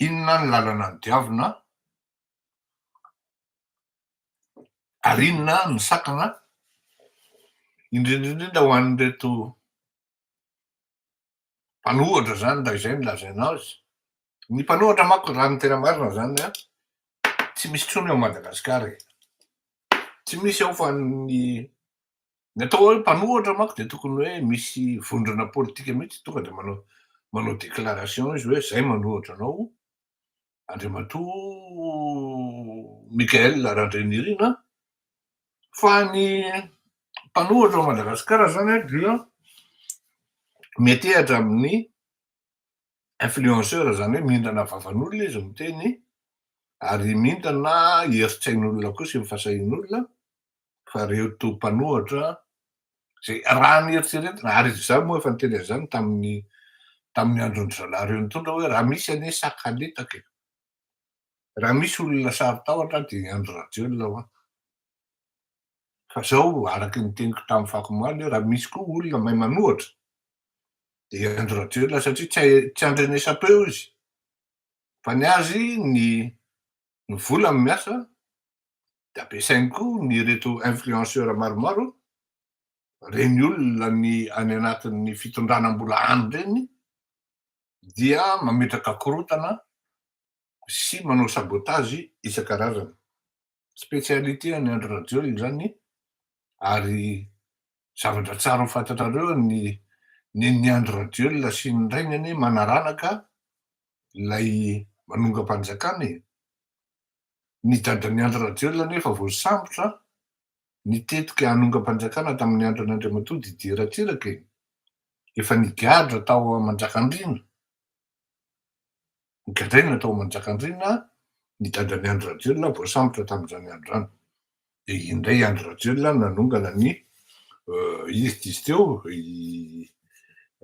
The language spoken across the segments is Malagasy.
Inona ny lalana nodiavina ary inona ny sakana, indrindra indrindra ho an'ireto mpanohatra zany raha izay no lazaina azy. Ny mpanohatra manko raha ny tena marina zany an, tsy misy intsony ao Madagasikara e. Tsy misy ao fa ny ny atao hoe mpanohatra manko dia tokony hoe misy vondrona politika mihitsy tonga dia manao manao déclaration izy hoe zay manohatra anao Andriamatoa Mickaël Randrianirina fa ny mpanohatra ao Madagasikara zany dia miantehatra amin'ny influenceur zany hoe mihindrana vavan'olona izy miteny ary mihindrana herin-tsain'olona koa sy ny fahasahian'olona fa reto mpanohatra zay raha ny eritreretina ary izaho moa efa niteny an'izany tamin'ny tamin'ny andron-dry zalahy ireo nitondra hoe raha misy anie sakaletaka e, raha misy olona saro-tahotra dia i Andry Rajoelina hoa. Fa zao araky ny teniko tamin'ny fakomaly hoe raha misy koa olona mahay manohatra dia i Andry Rajoelina satria tsy tsy andrenesam-peo izy fa ny azy ny ny vola no miasa dia ampiasainy koa ny ireto influenceur maromaro reny olona ny any anatin'ny fitondrana mbola any reny dia mametraka korontana sy manao sabotage isan-karazany. Spécialité an'i Andry Rajoelina izany ary zavatra tsara ho fantatrareo ny nen'i Andry Rajoelina sy ny rainy anie manaranaka ilay manongam-panjakana e! Ny dadan'i Andry Rajoelina anie efa voasambotra nitetika hanongam-panjakana tamin'ny andron'Andriamatoa Didier Ratsiraka e! Efa nigadra tao Manjakandriana. Nogadraina tao Manjakandriana ny dadan'i Andry Rajoelina voasambotra tamin'izany andro izany. Dia iny indray i Andry Rajoelina nanongana ny iza ity izy teo, i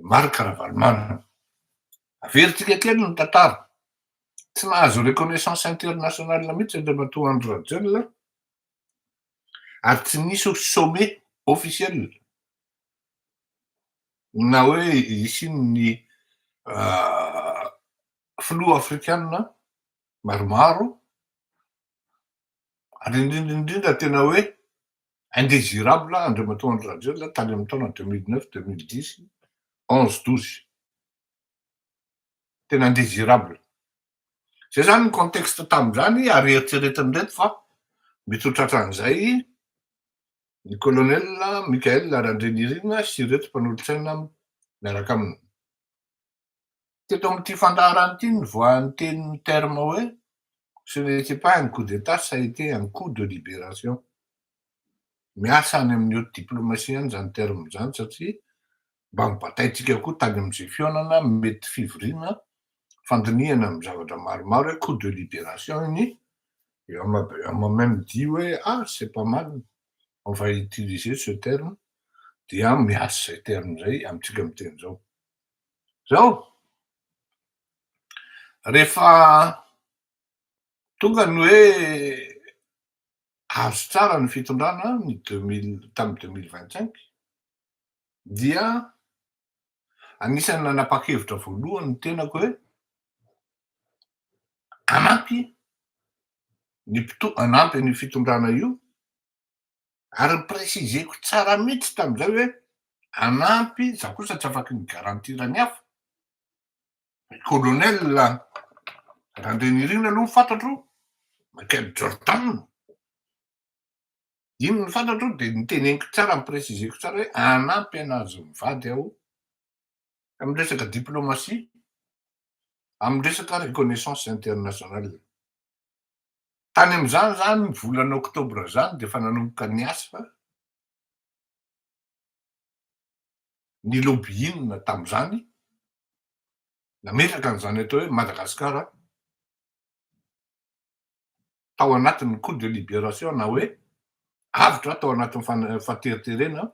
Marc Ravalomanana. Averintsika kely ny tantara. Tsy nahazo reconnaissance internationale mihitsy Andriamatoa Andry Rajoelina ary tsy nisy sommet officiel na hoe hisian'ny filoha afrikana maromaro ary indrindra indrindra tena hoe indésirable Andriamatoa Andry Rajoelina tany amin'ny taona 2009, 2010, 11, 12. Tena indésirable. Zay zany ny contexte tamin'izany ary eritreretin'ireto fa mety ho tratran'izay ny colonel Mickaël Randrianirina sy ireto mpanolotsaina miaraka aminy. Teto amin'ity fandaharana ity nivoahan'ny teny terme hoe ce n'était pas un coup d'état, ça a été un coup de libération. Miasa any amin'ny haute diplomatie any izany terme izany satria mba nobataintsika koa tany amin'izay fihaonana mety fivoriana fandinihana amin'ny zavatra maromaro hoe coup de libération iny et on m'a on m'a même dit hoe ah, c'est pas mal, on va utiliser ce terme, dia miasa izay terme izay amintsika miteny izao. Zao, rehefa tonga ny hoe azo tsara ny fitondrana ny 2000 tamin'ny 2025 dia anisan'ny nanapa-kevitra voalohany ny tenako hoe hanampy ny mpito- hanampy ny fitondrana io ary ni-préciser-ko tsara mihitsy tamin'izay hoe hanampy, za kosa tsy afaky ni-garantir ny hafa, colonel Randrianirina aloha ny fantatro, Michael Jordan, iny no fantatro de niteneniko tsara, ni-préciser-ko tsara hoe hanampy anazy mivady aho amin'ny resaka diplomatie, amin'ny resaka reconnaissance internationale. Tany amin'izany zany ny volana oktobra zany de efa nanomboka niasa ny lobbying tamin'izany, nametraka an'izany atao hoe Madagasikara tao anatin'ny coup de libération na hoe avotra tao anatin'ny fahateriterena,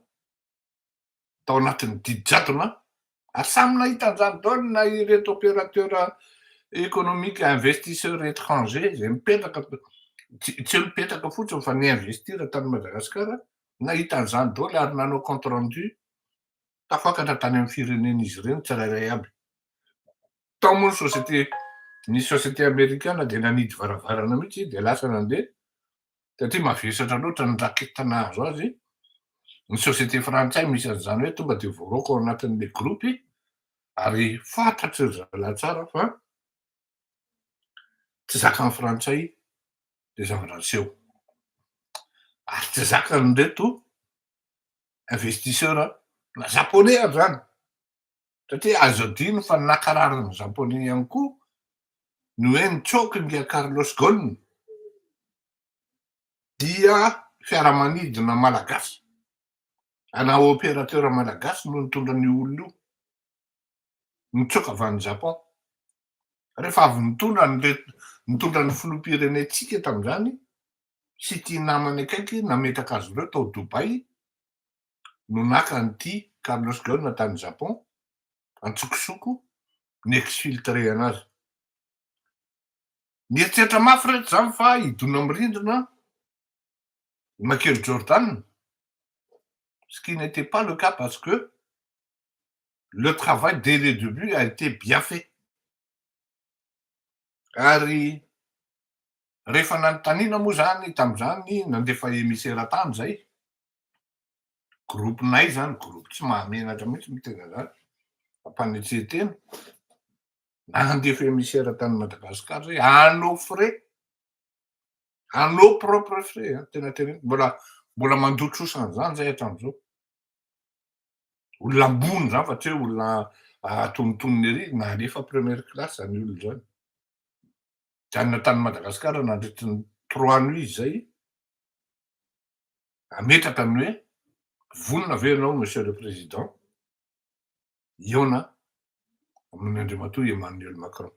tao anatin'ny didy jadona, ary samy nahita an'izany daholo na ireto opérateur économique, investisseur étranger zay mipetraka, tsy hoe mipetraka fotsiny fa ni-investir tany Madagasikara, nahita an'izany daholo ary nanao compte rendu tafakatra tany amin'ny firenen'izy ireny tsirairay aby. Tao moa ny société Ny société amerikana de nanidy varavarana mihitsy, de lasa nandeha satria mavesatra loatra ny raketa nahazo azy. Ny société frantsay misy an'izany hoe tonga de voaroaka ao anatin'le groupe, ary fantatry ry zalahy tsara fa tsy zakany frantsay le zavatra niseho, ary tsy zakany reto investisseur na japonais ary zany, satria azo adino fa nakarariny japonais ihany koa ny hoe nitsoky ny Carlos Ghosn dia fiaramanidina malagasy ana opérateur malagasy no nitondra ny olona io nitsoka avy any Japon. Rehefa avy nitondra ny nitondra ny filoham-pirenentsika tam'izany sy ty namany akaiky nametraka azy ireo tao Dubai no naka an'ity Carlos Ghosn tany Japon antsokosoko ny exfiltré anazy. Mieritreritra mafy reto zany fa hidona amy rindrina Michael Jordan, ce qui n'était pas le cas parce que le travail dès le début a été bien fait. Ary rehefa nanotanina moa zany tam'izany, nandefa émissaire tany zay groupe-nay zany, groupe tsy mahamenatra mihitsy mitena zany ampanetretena, nandefa émissaire tany Madagasikara zay à nos frais, à nos propres frais. Tena tena mbola mandotrosan'zany zay hatram'izao. Olona ambony zany fa tsy hoe olona atonontonony ery, nalefa première classe zany olona zany, janona tany Madagasikara nandritry ny 3 nuits zay, ametraka ny hoe vonona ve ianao, monsieur le président, iona amin'ny andriamatoa Emmanuel Macron.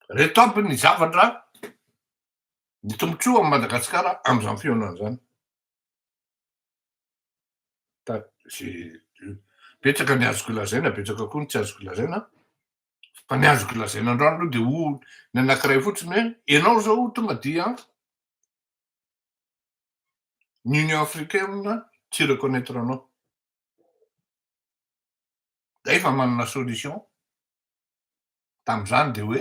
Reto aby ny zavatra ny tombontsoa amy Madagasikara am'izany fihaonana zany. Ta zay betsaka ny azoko lazaina, betsaka koa ny tsy azoko lazaina, fa ny azoko lazaina androany aloha de o ny anankiray fotsiny hoe ianao zao tonga dia ny Union africaine tsy reconnaître anao, da efa manana solution tam'izany, de hoe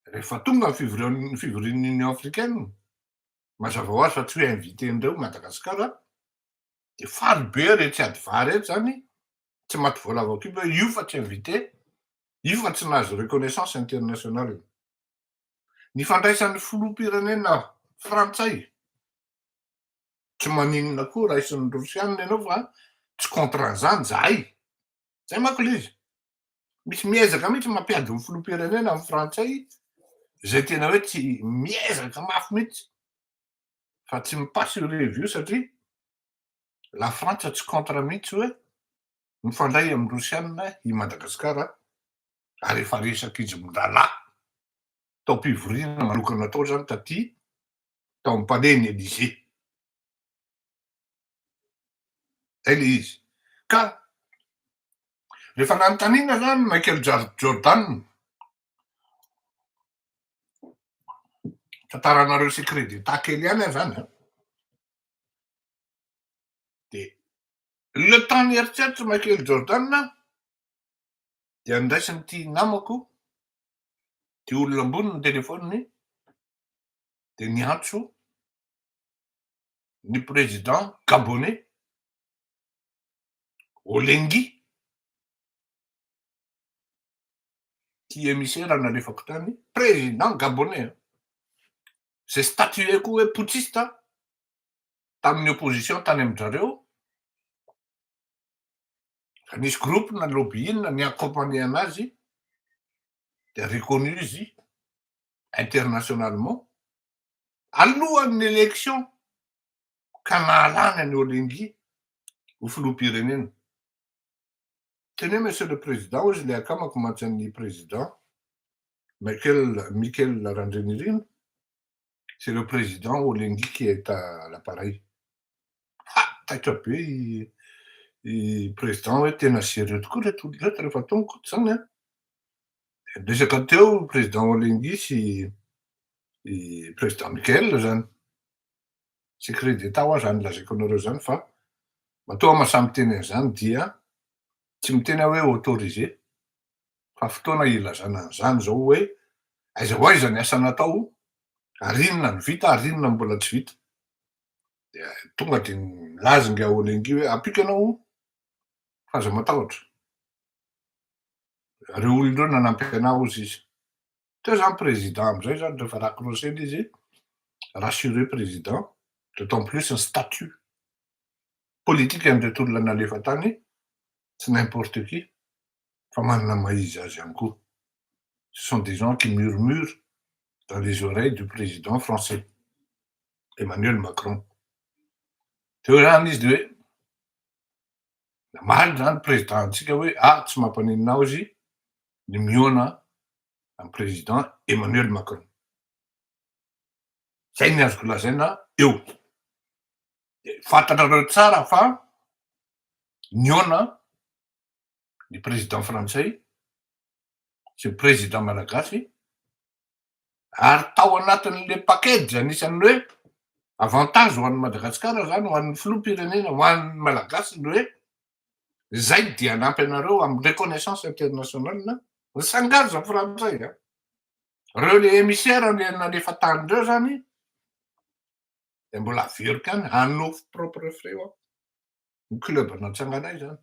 rehefa tonga ny fivorian'ny Union africaine, mazava ho azy fa tsy hoe invité ndreo Madagasikara, de faly be re tsy ady vary eto zany, tsy maty voalavo akibo hoe io fa tsy invité io, fa tsy nahazo reconnaissance internationale. Ny fandraisan'ny filoham-pirenena frantsay tsy maninona koa, raisin'ny rosianina ianao fa tsy contre an'izany zahay. Zay manko le izy, misy miezaka mihitsy mampiady ny filoham-pirenena amy frantsay zay, tena hoe tsy miezaka mafy mihitsy fa tsy mipasy io revy io, satria la Frantsa tsy contre mihitsy hoe mifandray amy rosianina i Madagasikara, ary efa resaky izy mindralahy tao am-pivoriana manokana atao zany taty tao amy palais ny Élysée zay le izy. Ka rehefa nanotanina zany Michael Jordan, tantaranareo secret d'état kely ihany ah zany a, de le temps nieritreritry Michael Jordan de andraisiny ty namako ty olona ambony ny telefoniny, de niantso ny président gabonais Oligui, ty émissaire nalefako tany, président gabonais zay statué koa hoe putschiste tamin'ny opposition tany amin-drareo, fa nisy groupe na lobby inona ny accompagné anazy, de reconnu izy internationalement alohan'ny élection ka nahalany any Oligui ho filoham-pirenena. Teny hoe monsieur le président hozy le akamako mantsy an'ny président Michael Randrianirina, c'est le président Oligui qui est à l'appareil. Ha, taitra be i président hoe tena sérieux tokoa reto olo reto rehefa tonga zany a. Resaka teo président Oligui sy i président Michael zany. Secret d'état hoa zany lazaiko anareo zany, fa matoa mahasahy miteny an'izany dia tsy miteny aho hoe autorisé. Fa fotoana ilazana an'izany zao hoe aiza ho aiza ny asa natao, ary inona ny vita, ary inona mbola tsy vita. Dia tonga de milaza ingahy Olengy hoe ampiko ianao fa aza matahotra. Reo olona ireo nanampy anahy hozy izy. Teo zany président amizay zany rehefa raccroché izy, rassuré président, d'autant plus ny statut politique an'ireto olona nalefa tany, tsy n'importe qui fa manana maha izy azy ihany koa. Ce sont des gens qui murmurent dans les oreilles du président français Emmanuel Macron. Teo zany izy de hoe namaly zany président antsika hoe ah, tsy mampaninona aho izy ny miona amy président Emmanuel Macron. Zay ny azoko lazaina eo. De fantatrareo tsara fa niona ny président frantsay sy ny président malagasy, ary tao anatin'le package anisan'ny hoe avantage ho an'ny Madagasikara zany, ho an'ny filoham-pirenena, ho an'ny Malagasy, ny hoe zay dia anampy anareo amy reconnaissance internationale ny s'engage frantsay a. Reo le émissaire le nalefa tany reo zany de mbola averiko any à nos propres frais ao ny club natsanganay zany,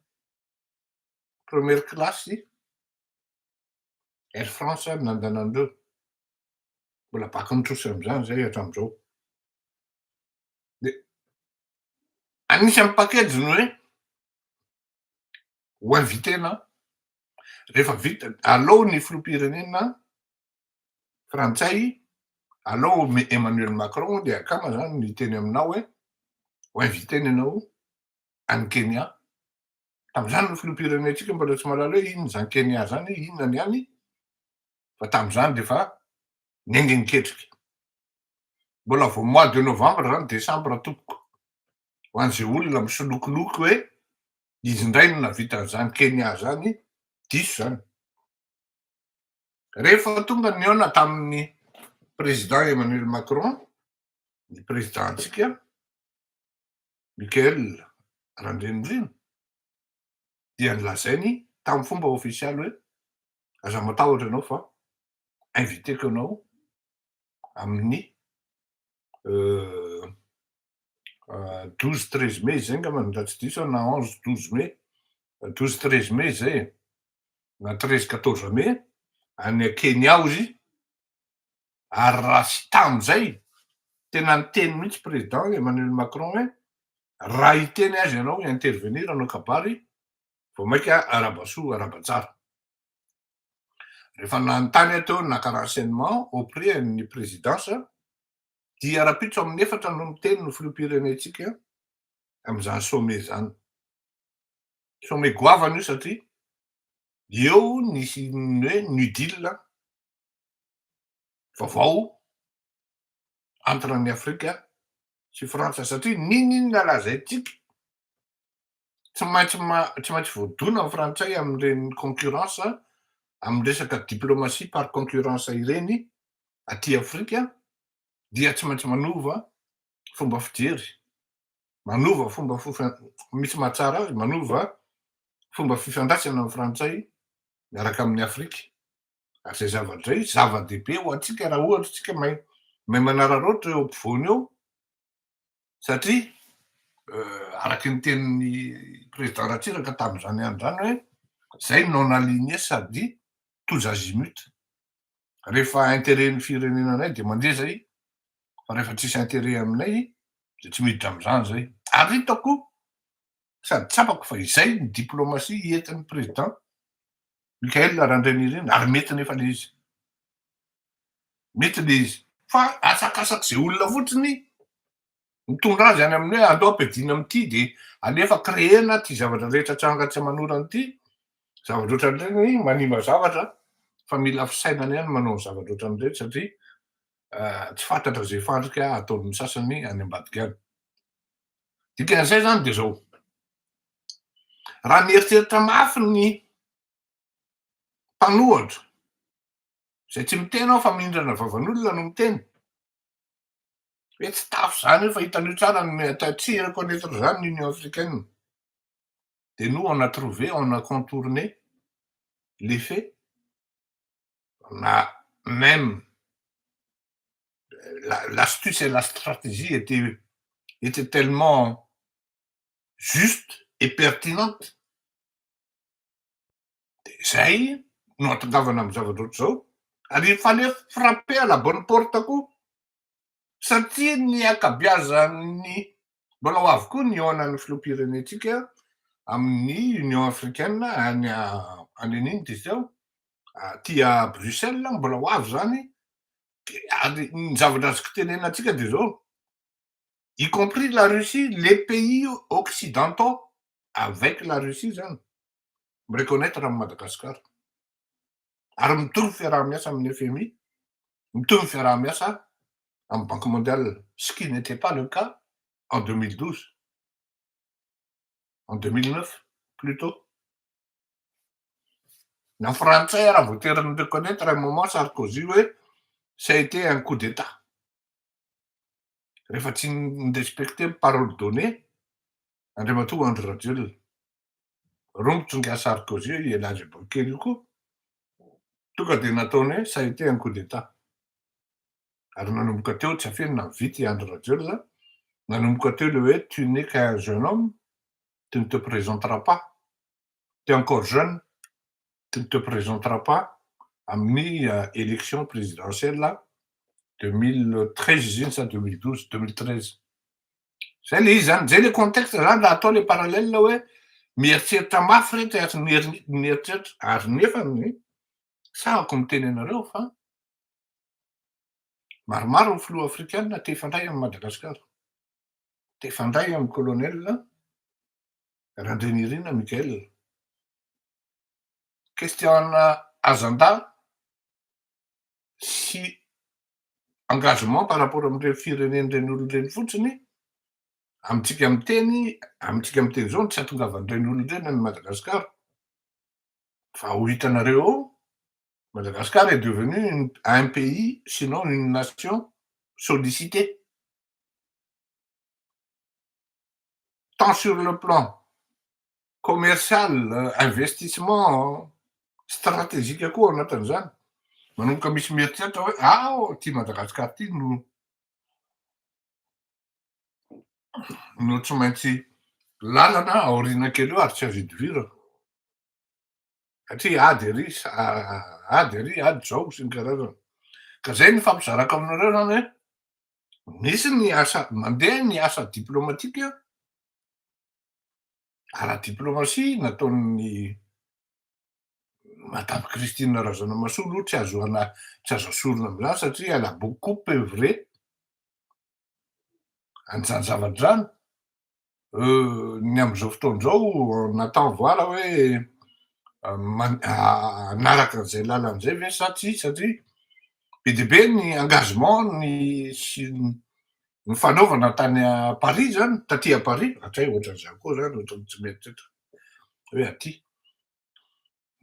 première classe Air France nandanandreo, mbola baky nitrosa am'izany zay hatram'izao. De anisan'ny package ny hoe ho invitena rehefa vita alao ny filoham-pirenena frantsay, alao Emmanuel Macron de akama zany ny teny aminao hoe ho invitena ianao any Kenya. Tam'izany ny filoham-pirenentsika mbola tsy mahalala hoe inona zany Kenya zany, inona ny any, fa tam'izany de fa niainga niketrika. Mbola vao mois de novembre zany, décembre tompoko, ho an'izay olona misolokiloky hoe izy indray no navita an'izany Kenya zany, diso zany. Rehefa tonga niona tamin'ny président Emmanuel Macron ny président antsika Michael Randrianirina, dia nylazainy tamin'ny fomba ofisialy hoe aza matahotra ianao fa inviteko ianao amin'ny 12, 13 mai zay ngamba, raha tsy diso, na 11, 12 mai, 12, 13 mai zay na 13, 14 mai any Kenya izy. Ary raha sy tam'izay tena niteny mihitsy président Emmanuel Macron hoe raha hiteny azy ianao, intervenir anao kabary vao mainka arabasoa arabatsara. Rehefa nanontany aho teo, naka renseignement auprès ny présidence, dia rapitso amin'ny 4 no miteny no filoham-pirenentsika am'izany sommet zany. Sommet goavana io satria eo nisy ny hoe new deal vaovao entre ny Afrika sy Frantsa, satria ninon'inona lazaitsika, tsy maintsy tsy maintsy voadona ny Frantsay am'ireny concurrence, amy resaka diplomatie par concurrence ireny aty Afrika, dia tsy maintsy manova fomba fijery, manova fomba fofa misy mahatsara azy, manova fomba fifandraisana amy Frantsay miaraka amin'ny Afrika. Ary zay zavatra zay zava-dehibe ho antsika raha ohatra tsika mahay mahay manararaotra eo ampovoany eo, satria araky ny tenin'ny président Ratsiraka tam'izany andro zany hoe zay non aligné sady tous azimuts. Rehefa intérêt ny firenenanay de mandeha zay, fa rehefa tsisy intérêt aminay de tsy miditra am'izany zay. Ary hitako sady tsapako fa izay ny diplomatie entin'ny président Michael Randrianirina, ary mety nefa le izy, mety le izy, fa asakasaky zay olona fotsiny mitondra azy any amin'ny hoe andao ampiadina am'ity, de alefa créena ty zavatra rehetra tsanga tsy manorany ty zavatra ohatran'ireny manimba zavatra. Fa mila fisainana ihany manao ny zavatra ohatran'ireny, satria tsy fantatra zay fandrika ataon'ny sasany any ambadika any. Dikan'izay zany de zao: raha mieritreritra mafy ny mpanohatra zay tsy miteny aho fa mihindrana vavan'olona no miteny hoe tsy tafo zany io, fa hitan'io tsara ny tsy reconnaître zany ny Union africaine, de nous on a trouvé, on a contourné les faits. Na même l'astuce et la stratégie étaient tellement juste et pertinente, de zay no atongavana amy zavatra ohatry zao. Ary il fallait frapper à la bonne porte koa, satria ny ankabiazany mbola ho avy koa ny oanany filoham-pirenetsika amin'ny Union africaine any any an'iny de zao tia Bruxelles mbola ho avy zany. Ary ny zavatra azoko tenenatsika de zao, y compris la Russie, les pays occidentaux avec la Russie zany mireconnaître amy Madagasikara ary mitovy fiaraha-miasa amin'ny FMI, mitovy fiaraha-miasa amy Banque mondiale, ce qui n'était pas le cas en 2012, en 2009 plutôt. Na frantsay raha voatery ny reconnaître un moment Sarkozy hoe ça a été un coup d'état rehefa tsy nirespecte parole donnée andriamatoa Andry Rajoelina, romotsonga Sarkozy elazy bokely io koa tonga de nataony hoe ça a été un coup d'état. Ary nanomboka teo tsy afenina vity Andry Rajoelina, nanomboka teo le hoe tu n'es qu'un jeune homme, tu ne te présenteras pas, tu es encore jeune, tu ne te présenteras pas amin'ny élection présidentielle 2013 izy iny sa 2012, 2013 zay le izy zany. Zay le contexte zany raha atao le parallèle hoe mieritreritra mafy rehetra ary mieritreritra ary nefa ny sahako miteny anareo fa maromaro ny filoha afrikanina te hifandray amy Madagasikara, te hifandray amy colonel Randrianirina Mikael. Question agenda sy engagement par rapport am'ireny firenen'ireny olo reny fotsiny amitsika miteny zao tsy ahatongavan'ireny olo reny any Madagasikara. Fa ho hitanareo ao, Madagasikara est devenu un pays, sinon une nation sollicitée, tant sur le plan commercial, investissement stratégique koa ao anatin'izany. Manomboka misy mieritreritra hoe ao ty Madagasikara ty no tsy maintsy lalana aorina kely eo ary tsy azo idivirana satria ady ary ady ary ady zao sy ny karazana. Ka zay ny fampizarako aminareo zany hoe misy ny asa mandeha, ny asa diplomatika ara-diplomasia nataon'ny madame Christine Razanamahasoa aloha, tsy azoana, tsy azo asorina am'izany satria elle a beaucoup œuvré an'izany zavatra zany. Ny am'izao fotoan'izao, on attend voir hoe anaraka an'izay lalan'izay ve sa tsy, satria be de be ny engagement ny sy ny fanaovana tany a Paris zany, taty a Paris atray ohatran'izany koa zany, ohatrany tsy mieritreritra hoe aty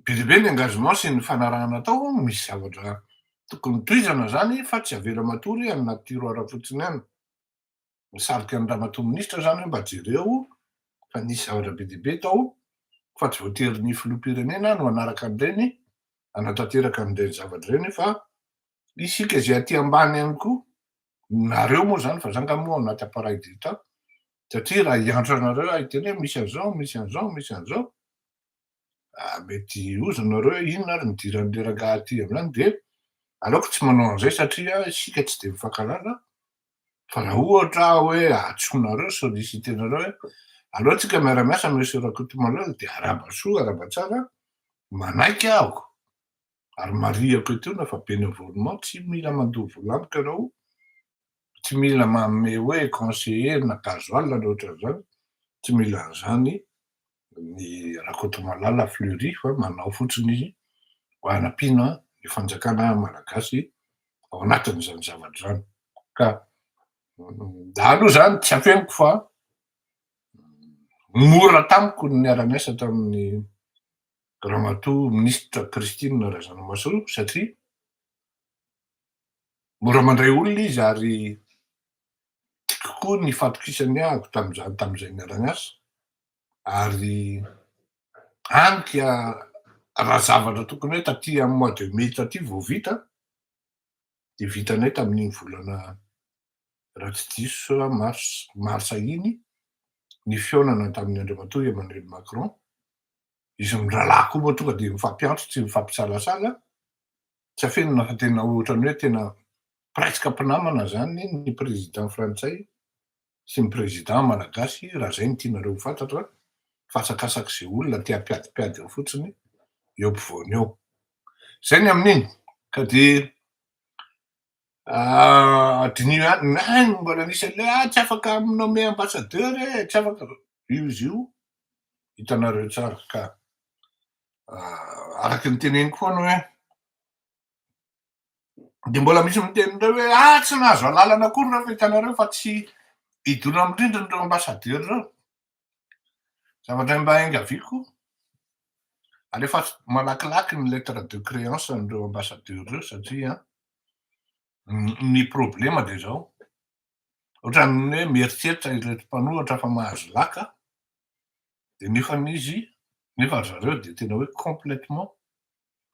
be de be ny engagement sy ny fanarahana atao. Misy zavatra tokony toizana zany fa tsy avela matory anaty tiroara fotsiny any. Misarika ny ramatoa ministra zany hoe mba jereo fa nisy zavatra be de be tao, fa tsy voatery ny filoham-pirenena no anaraka an'ireny, anatanteraka an'ireny zavatra reny, fa isika zay aty ambany ihany koa, nareo moa zany, fa za nga moa anaty appareil d'état, satria raha hiantso anareo aho hiteny hoe misy an'izao, misy an'izao, misy an'izao, mety ozy nareo hoe inona ary nidiran'le rangahy aty am'zany, de aleoko tsy manao an'izay satria isika tsy de mifankalala. Fa raha ohatra hoe atsonareo, sollicitenareo hoe aleo tsika miara-miasa, monsieur Rakotomalala, de araba soa, araba tsara, manaiky ahako. Ary mariako etoana fa bénévolement, tsy mila mandoa vola amiko ianao, tsy mila manome hoe conseiller na gasoil na ohatran'izany, tsy mila an'izany ny Rakotomalala Fleury, fa manao fotsiny izy ho anampiana ny fanjakana malagasy ao anatin'izany zavatra zany. Ka da aloha zany tsy afeniko fa mora tamiko ny niara-niasa tamin'ny ramatoa ministra Christine Razanamahasoa, satria mora mandray olona izy ary tiako koa ny fatokisany ahako tam'zany, tam'izay niara-niasa. Ary anyka Raha zavatra tokony hoe taty amy mois de mai taty vao vita, de vitanay tamin'iny volana, raha tsy diso, mars iny ny fihaonana tamin'ny andriamatoa Emmanuel Macron. Izy mirahalahy koa moa tonga de mifampiantso, tsy mifampisalasala, tsy afenina fa tena ohatrany hoe tena presque mpinamana zany ny président frantsay sy ny président malagasy, raha zay ny tianareo ho fantatra, fa asakasaky zay olona te hampiadimpiady eo fotsiny eo ampovoany eo. Zay ny amin'iny ka de dinio ihany any. Mbola nisy an'le tsy afaka mi-nommé ambassadeur e, tsy afaka io izy io, hitanareo tsara. Ka araky ny teneniko foana hoe de mbola misy miteny ndray hoe tsy nahazo alalana akory reo, fa hitanareo fa tsy hidona amy rindriny reo ambassadeur reo. Zavatra mba haingaviko, alefa malakilaky ny lettre de créance an'ireo ambassadeur reo, satria ny problema de zao: ohatran'ny hoe mieritreritra ireto mpanohitra fa mahazo laka, de nefany izy, nefa ry zareo de tena hoe complètement,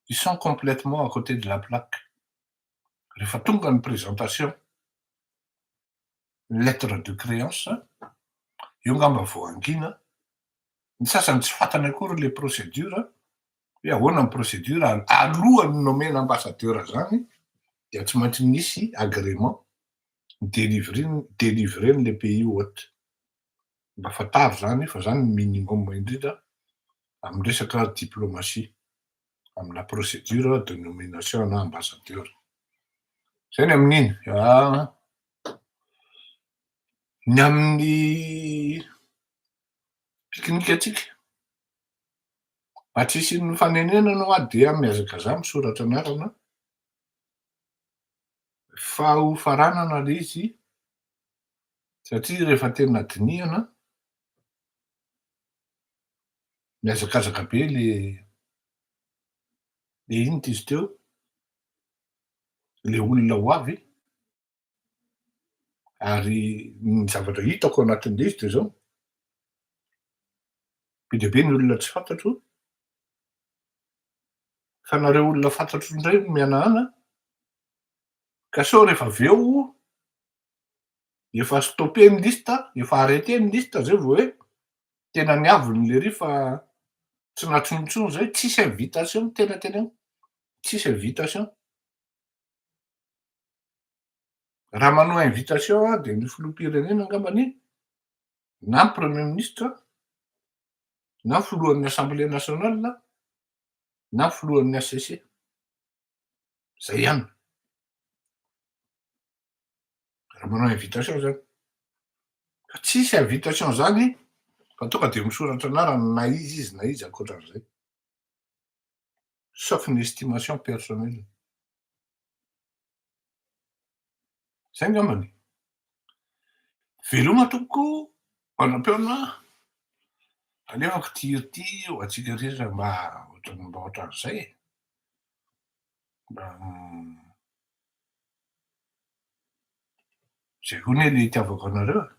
ils sont complètement à côté de la plaque. Rehefa tonga ny présentation lettre de créance io, ngamba voangina ny sasany, tsy fantany akory le procédure, hoe ahoana ny procédure alohany nomena ambassadeur zany, dia tsy maintsy misy agrément délivré, délivré le pays hôte. Mba fantaro zany fa zany ny minimum indrindra amy resaka diplomatie, amina procédure de nomination na ambassadeur. Zay ny amin'iny. Ny amin'ny pique-nique atsika, mba tsisy ny fanenenana ho a, dia miazakaza misoratra anarana fa ho faranana le izy, satria rehefa tena dinihana, miazakazaka be le ino ty izy teo, le olona ho avy. Ary ny zavatra hitako anatin'le izy de zao: be de be ny olona tsy fantatro, fa nareo olona fantatro indray mianahana ka sao rehefa avy eo efa stoppé ny liste, efa arrêté ny liste, zay vo hoe tena niaviny le ry fa tsy natsontsony zay, tsisy invitation, tena tena tsisy invitation. Raha manao invitation a, de ny filoham-pirenena angambany, na ny premier ministre, na filohan'ny Assemblée nationale, na filohan'ny H C C, zay ihany raha manao invitation zany. Fa tsisy invitation zany fa tonga de misoratra anarany na izy izy na izy ankoatran'izay, sauf ny estimation personnelle. Zay ngambany. Veloma tompoko, manam-peona alefako ty hira ty ho atsika rehetra, mba ohatrany, mba ohatran'izay e, mba zay koa anie le itiavako anareo e.